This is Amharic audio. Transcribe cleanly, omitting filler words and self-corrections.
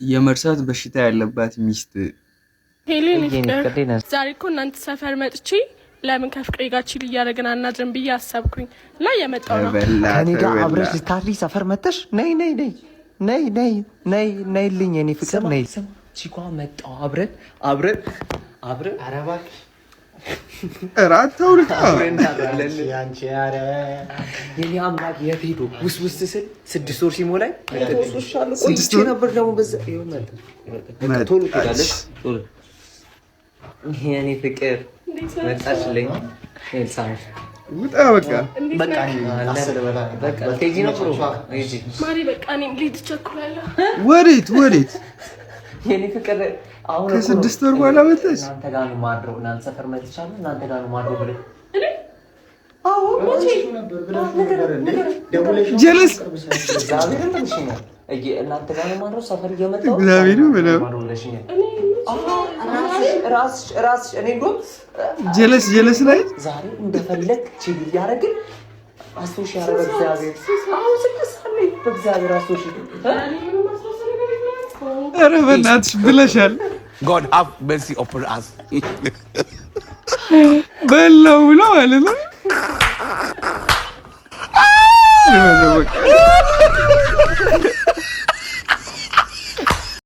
የመርሳት በሽታ ያለባት ሚስት። Hello ፍቅር፣ ዛሬ እኮ እናንተ ሰፈር መጥቼ ለምን ከፍቅሬ ጋር chill እያደረግን አናድርም ብዬ አሰብኩኝ እና እየመጣሁ ነው። ተበላ። ከኔ ጋር ተበላ። አብረሽ ልታድሪ ሰፈር መተሽ? ነይ ነይ ነይ ነይ ነይ ነይ ነይልኝ የኔ ፍቅር ነይ። ቺኳ መጣው፣ አብረን አብረን አብረን ኧረ እባክሽ። እራት ተውልቃ። አብረን እናድራለን። አንቺ ኧረ። የኔ አምላክ፣ የት ሄዶ ውስ ውስ ስል 6 ወር ሲሞላኝ ቆይቼ 6 ወር? ነበር ደግሞ በዛ። ይኸው መጣ። በቃ ቶሎ ትሄዳለች። ቶሎ የኔ ፍቅር መጣችልኝ። ኤልሳ። ውጣ በቃ። እንዴት በቃ ነህ? 10 በላ። በቃ ቴጂ ነው bro፣ ሂጂ። ማሪ፣ በቃ እኔም ልሂድ፣ እቸኩላለሁ። ወዴት ወዴት? የኔ ፍቅር አሁን እኮ ነው ከ6 ወር በኋላ መጣች። እናንተ ጋር ነው ማድረው፣ እናንተ ሰፈር መጥቻለሁ፣ እናንተ ጋር ነው ማድረው ብለህ ጀለስ። እግዚአብሔርን ብለሽኛል። እናንተ ጋር ነው ማድረው፣ ሰፈር እየመጣሁ እግዚአብሔርን ብለው። ማድረው ብለሽኛል። ራስሽ ራስሽ፣ እኔ እንደውም ጀለስ ጀለስ ላይ። ዛሬ እንደፈለግ chill እያደረግን አስቶሽ ያረ በእግዚአብሔር አሁን 6 ሰዓት ላይ በእግዚአብሔር አስቶሽ። ኧረ በእናትሽ ብለሻል። God have mercy upon us. በላው ብሎ ማለት ነው። በቃ።